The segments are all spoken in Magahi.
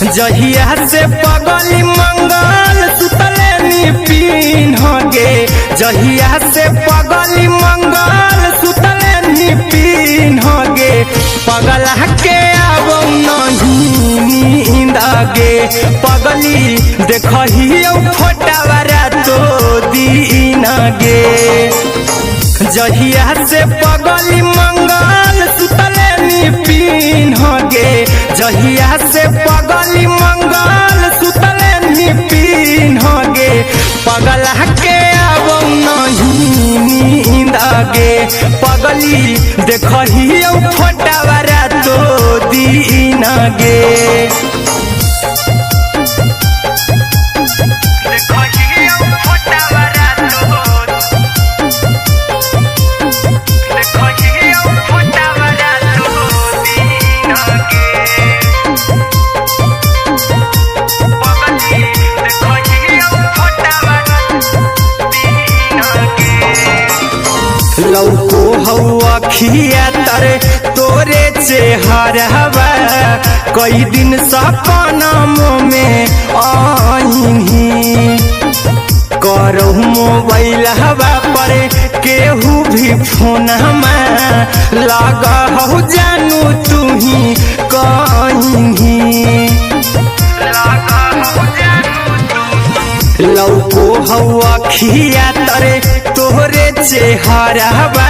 जहिया से पगली मंगल सुतले नी पीन गे, जहिया से पगली मंगल सुतले नी पीन गे, पगला के आबो नहीं नींद गे, पगली देखहियो फोटावा रातो दिन गे। जहिया से पगली मंगल सुतले नी पीन गे, जहिया से पगली मंगल सुतले नी पीन गे, पगला के आबो नहीं नींद गे, पगली देखहियो फोटावा रातो दिन गे। लौको हौ अखिया तरे तोरे चेहरवा, कई दिन सपना में आईही, करहु मोबाइल हवा पर केहू भी फोन लगा हौ जानू तुही कहीं। लौको हौ अखिया तरे तोहरे चेहरवा,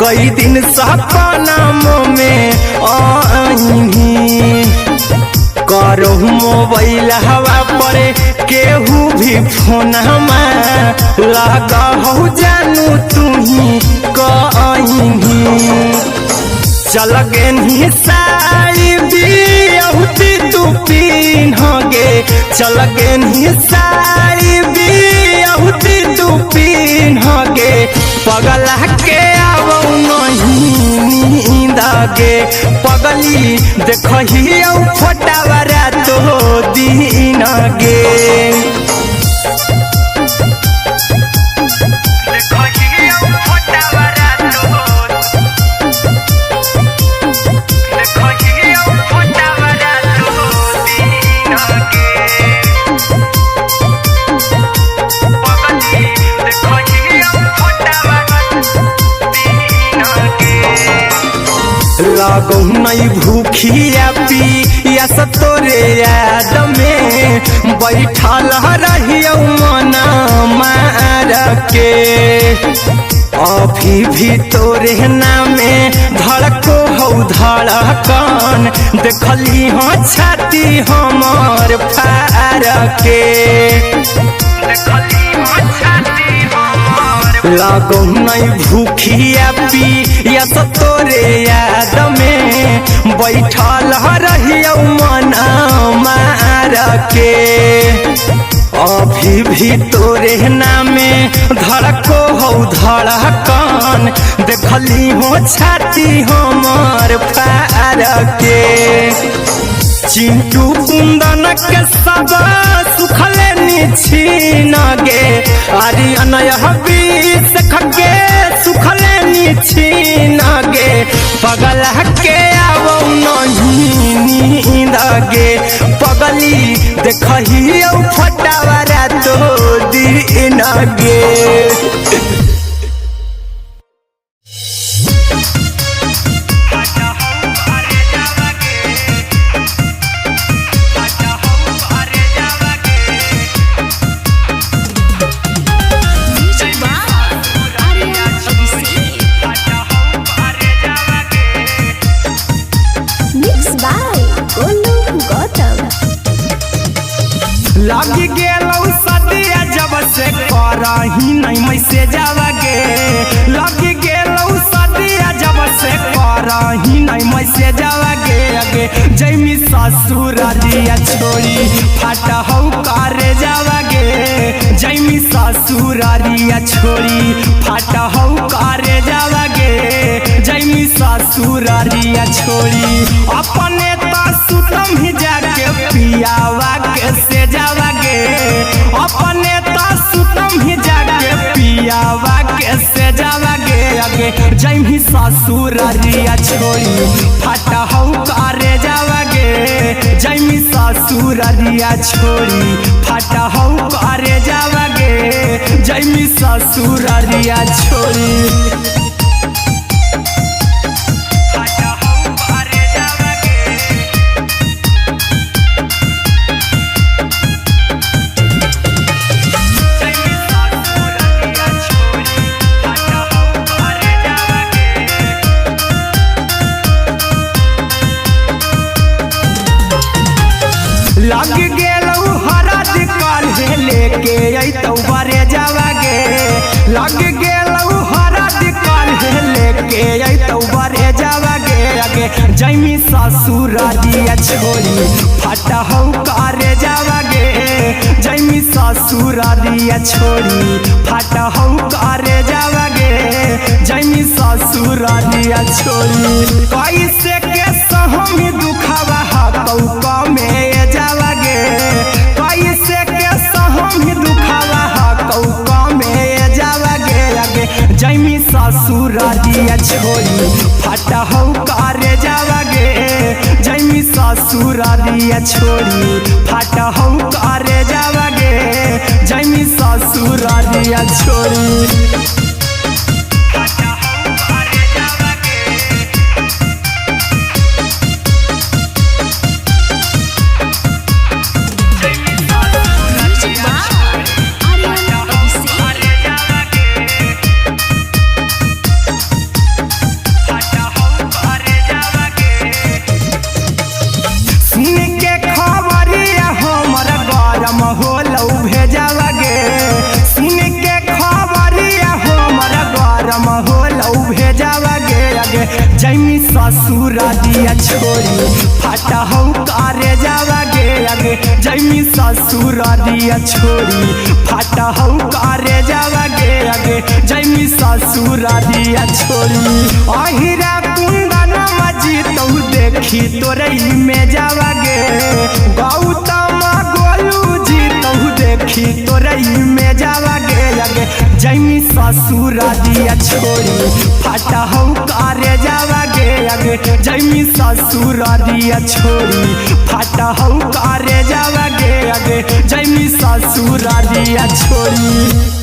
कई दिन सपना में आईही, करहु मोबाइल हवा पर केहू भी फोन लगा हौ जानू तुही कहीं। चल गेन्ही साड़ी बियाहुती तू पीन गे, चल गेन्ही साड़ी बियाहुती तू पीन गे, पगला के आबो नहीं नींद गे, पगली देखहियो फोटावा रातो दिन गे। लगौ नहीं भूखिया पिया तोरे याद में, बैठल रहियो मन मार के, अभी भी तोरे नामे धड़को हौ धड़कन, देखली हो छाती हमर फार के। लगौ नहीं भूखिया पिया तोरे याद में, बैठल रहियो मन मार के, अभी भी तोरे नामे धड़को हौ धड़कन, देखली हो छाती हमर फार के। चिंटू कुंदन के सब सुखले निछीन गे, आरी अनय बीस खगे सुखले निछीन गे, पगला के आबो नहीं नींद गे, पगली देखहियो फोटावा रातो दिन गे। लग गेलौ सदिया जब से करही नहीं मैसेज गे, लग गेलौ सदिया जब से करही नहीं मैसेज गे, अगे जैमी ससुररिया छोड़ी फाट हौ करे जावा गे, जैमी ससुररिया छोड़ी फाट हौ करे जावा गे, जैमी ससुररिया छोड़ी अपने त सुतम ही जाके पियावा के से जावा गे, अपने त सुतम ही जाके पियावा के से जावा गे, अगे जैमी ससुररिया छोड़ी फाट हौ करे जावा गे, गे जैमी ससुररिया छोड़ी फाटा हौ करे जावा गे जैमी ससुररिया छोड़ी फाटा हौ करे जावा गे। जैमी ससुररिया छोड़ी फाटा हौ करे जावा गे। लग गेलौ हरद काल्हे लेके अइतौ बरे जावा गे लग गेलौ हरद काल्हे लेके अइतौ बरे जावा गे अगे जैमी ससुररिया छोड़ी फाटा हौ करे जावा गे जैमी ससुररिया छोड़ी फाटा हौ करे जावा गे जैमी ससुररिया छोड़ी कैसे के सहमी दुखावा हकौ कमे जावा गे कैसे के सहमी दुखावा हकौ कमे जावा गे अगे जैमी ससुररिया छोड़ी फाटा हौ करे जावा गे जैमी ससुररिया छोड़ी फाटा हौ करे जावा गे जैमी ससुररिया छोड़ी फाटा हौ करे जावा गे। Music by Aryan Abhishek. सुन के खबरिया हमर गरम होलौ भेजावा गे सुन के खबरिया हमर गरम होलौ भेजावा गे अगे जैमी ससुररिया छोड़ी फाटा हौ करे जावा गे अगे जैमी ससुररिया छोड़ी फाटा हौ करे जावा गे अगे जैमी ससुररिया छोड़ी अहिरा कुंदन मजीतौ देखी तोरई में जावा गे गौतम गोलू जीतौ देखी तोरई में जावा गे अगे जैमी ससुररिया छोड़ी फाटा हौ करे जावा गे अगे जैमी ससुररिया छोड़ी फाटा हौ करे जावा गे अगे जैमी ससुररिया छोड़ी।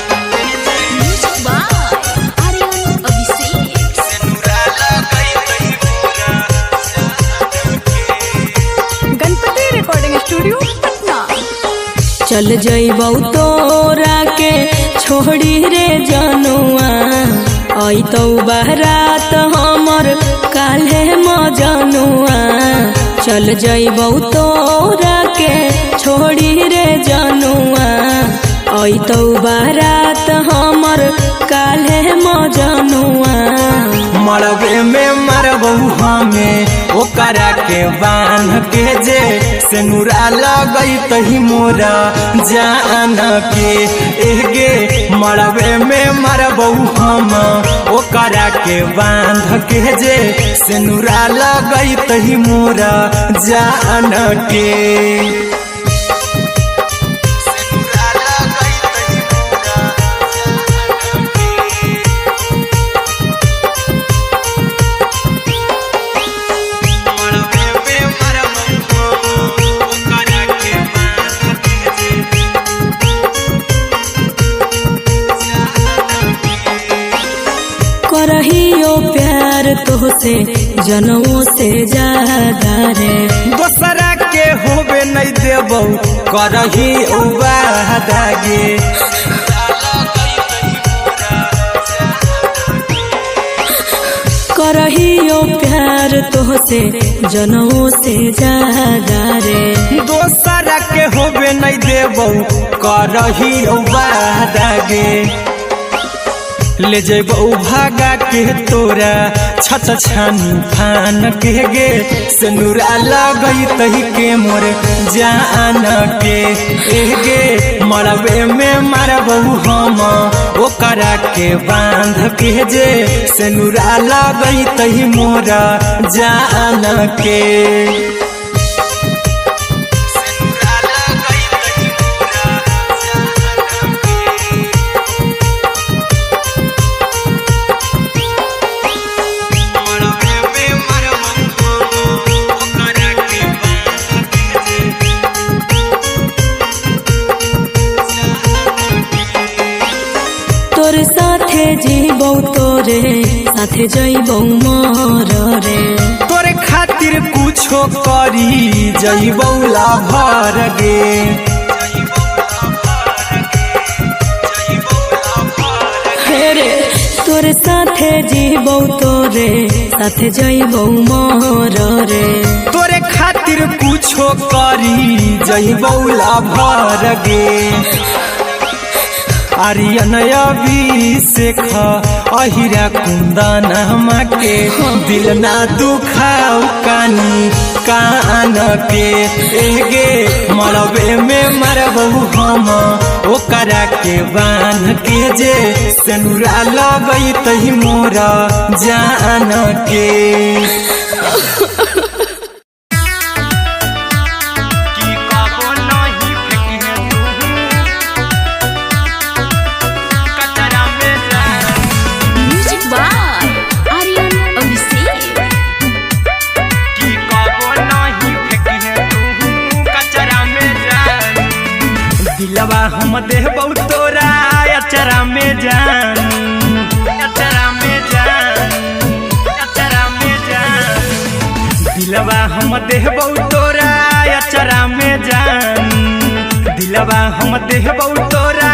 Music by Aryan Abhishek. Ganpati recording studio Patna. चल जइबौ तोरा के छोड़ी रे जनुआ अइतौ बारात हमर काल्हे मजनुआ चल जइबौ तोरा के छोड़ी रे जनुआ अइतौ बारात हमर काल्हे मजनुआ। मरबे में मरबऊ हमें ओकरा के बांध के जे सेनुरा लगई तही मोरा जान के एगे मरबे में मरबऊ हम ओकरा के बांध के जे सेनुरा लगई तही मोरा जान के। सेनुरा लगई तही मोरा जान के। करहियो प्यार तोहसे जनमो से ज्यादा रे दोसरा के होबे नहीं देबौ करही वादा गे। करहियो प्यार तोहसे जनमो से ज्यादा रे दोसरा के होबे नहीं देबौ करही वादा गे। ले जेबौ भागा के तोरा छत छानी फान के गे सेनुरा लगई तही के मोर जान के एगे मरबे में मारबौ हम ओकरा के बांध के जे सेनुरा लगई तही मोरा जान के। सेनुरा लगई तही मोरा जान के। तोर साथे जीबौ तोरे साथे जइबौ मर रे। तोरे खातिर कुछो करी जइबौ लाभर गे। हे रे तोरे साथे जीबौ तोरे साथे जइबौ मर रे। तोरे खातिर कुछो करी जइबौ लाभर गे। आर्यन अभिषेक अहिरा कुंदन के दिल ना दुखाऊ कानी कान के। एगे मरबे में मरबू हम ओकरा के बांध के जे सेनुरा लगई तही मोरा जान के। की कबो नहीं फेंके तू कचरा में जान। म्यूजिक बाय आर्यन अभिषेक। की कबो नहीं फेंके तू कचरा में जान। दिलवा हम देहबौ तोरा अचरा में जान, अचरा में जान, अचरा में जान। दिलवा हम देहबौ तोरा अचरा में जान। दिलवा हम देहबौ तोरा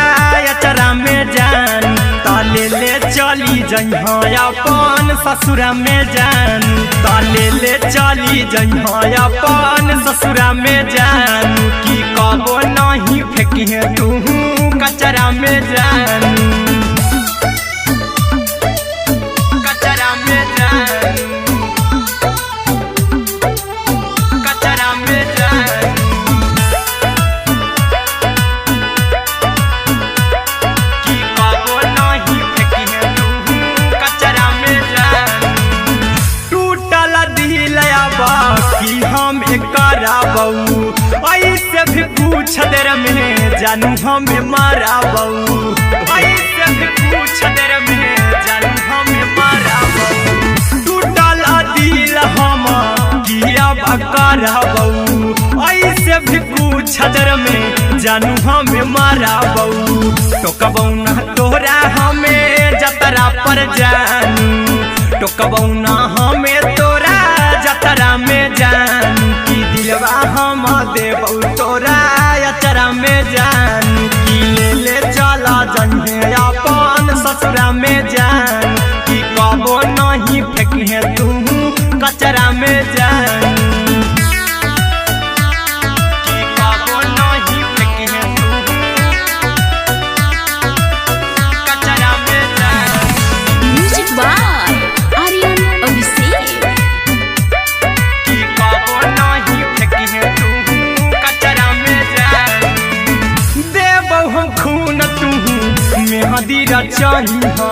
अचरा में जान। ताले ले चली जइहा अपन ससुरा में जान। ताले ले चली जइहा अपन ससुरा में जान। की कबो नहीं फेंकिहे तू कचरा में जान, कचरा में जान, कचरा में जान। की कबो नहीं फेंकिहे तू कचरा में जान। टूटल दिल अब की हम कराबऊ, ऐसे भी पूछ देर में जानू हमें माराबऊ। ऐसे भी पूछ देर में जानू हमें माराबऊ। टूटल दिल हम की अब कराबऊ, ऐसे भी पूछ देर में जानू हमें माराबऊ। टोकबऊ ना तोरा हमें जतरा पर जानू, टोकबऊ ना हमें तोरा जतरा में जान। की दिलवा हम देबऊ तोरा अचरा में जान। की ले ले चला जइहे अपन ससुरा में जान। की कबो नहीं फेंकिहे तू कचरा में जान। की कबो नहीं फेंकिहे तू कचरा में जान। म्यूजिक बाय आर्यन अभिषेक। की कबो नहीं फेंकिहे तू कचरा में जान। देबौ हम खून तू मेहंदी रचहिहा,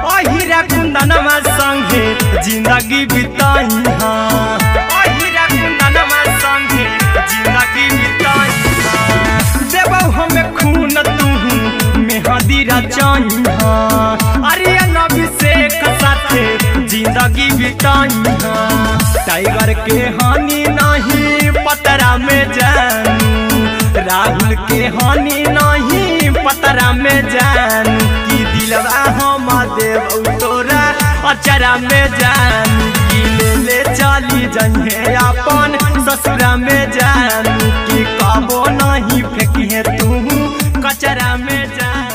अहिरा कुंदनमा संगे जिंदगी बिताइहा। अहिरा कुंदनमा संगे जिंदगी बिताइहा। देबौ हम खून तू मेहंदी रचहिहा, आर्यन अभिषेक साथे जिंदगी बिताइहा। टाइगर के हानि नहीं पतरा में जानू, राहुल के हानि नहीं पतरा में जानू। की दिलवा हम देबौ तोरा अचरा में जानू। की ले ले चली जइहे अपन ससुरा में जानू। की कबो नहीं फेंकिहे तू कचरा में जान।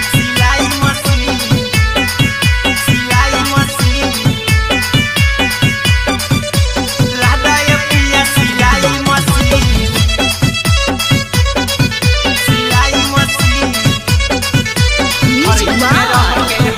सिलाई मशीन, सिलाई मशीन, लादा ये पिया सिलाई मशीन, सिलाई मशीन। म्यूजिक बाय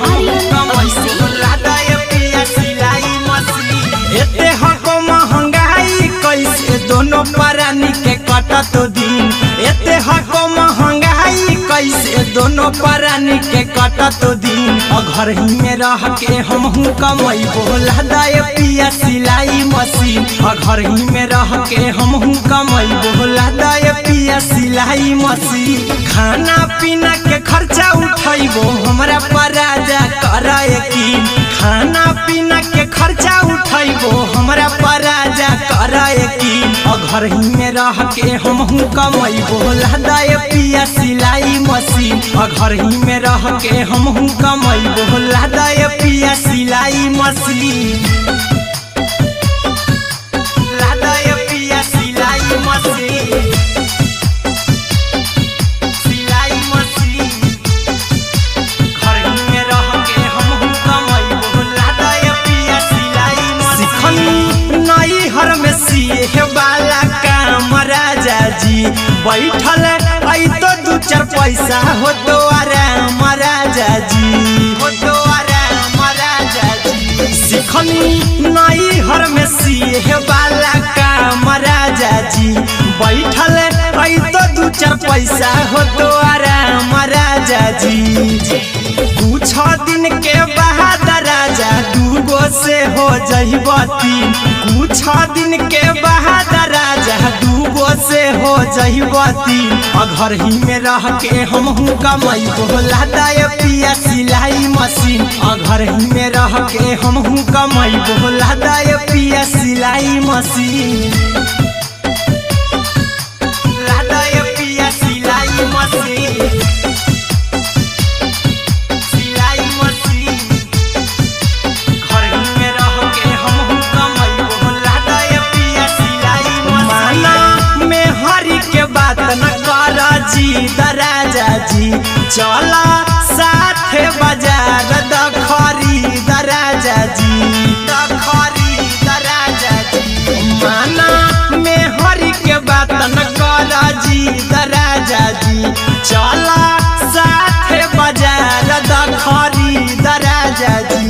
आर्यन अभिषेक। लादा ये पिया सिलाई मशीन। एते हको महंगाई कैसे दोनों प्राणी के कटत दिन। एते हको महंगाई कैसे दोनों प्राणी के कटत दिन। घर ही में रह के हमहू कमैबो लादा ये पिया सिलाई मशीन। घर ही में रह के हमहू कमैबो लादा ये पिया सिलाई मशीन। खाना पीना के खर्चा उठैबो हमरा पर राजा कर यकीन। खाना पीना के खर्चा उठैबो हमरा पर राजा कर की घर ही में रह के हमहू कमैबो लादाए पिया सिलाई मशीन। घर ही में रह के हमहू कमैबो लादाए पिया सिलाई मशीन। लादाए पिया सिलाई मशीन, सिलाई मशीन। घर ही में रह के हमहू कमैबो लादाए पिया सिलाई मशीन। सिखनी नई हर में सिए वाला काम राजा जी, बैठल आई तो दू चार पैसा हो तो आराम राजा जी, हो तो आराम राजा जी। सिखनी नई हर में सिए वाला काम राजा जी, बैठल आई तो दू चार पैसा हो तो आराम राजा जी। कुछ दिन के बाद राजा दूगो से हो जइबती, कुछ दिन के बाद राजा दूगो से हो जइबती। घर ही में रह के हमहू कमैबो लादाए पिया सिलाई मशीन। घर ही में रह के हमहू कमैबो लादाए पिया सिलाई मशीन। लादाए पिया सिलाई मशीन, सिलाई मशीन। घर ही में रह के हमहू कमैबो लादाए पिया सिलाई मशीन। माना में हरि के बात न कर जी राजा जी, चला साथे बाजार दखरी राजा जी, दखरी राजा जी। माना में हरि के बात न कर जी राजा जी, चला साथे बाजार दखरी राजा जी।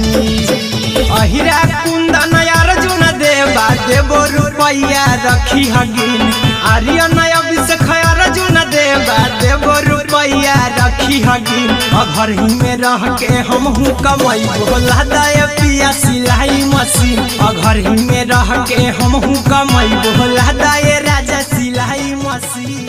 अहिरा कुंदन अर्जुन देवा देवो रुपैया रखी हगिन, आर्यन अभिषेक अर्जुन देवा देवो रुपैया रखी हगिन। घर ही में रह के हमहू कमैबो लादाए पिया सिलाई मशीन। घर ही में रह के हमहू कमैबो लादाए राजा सिलाई मशीन।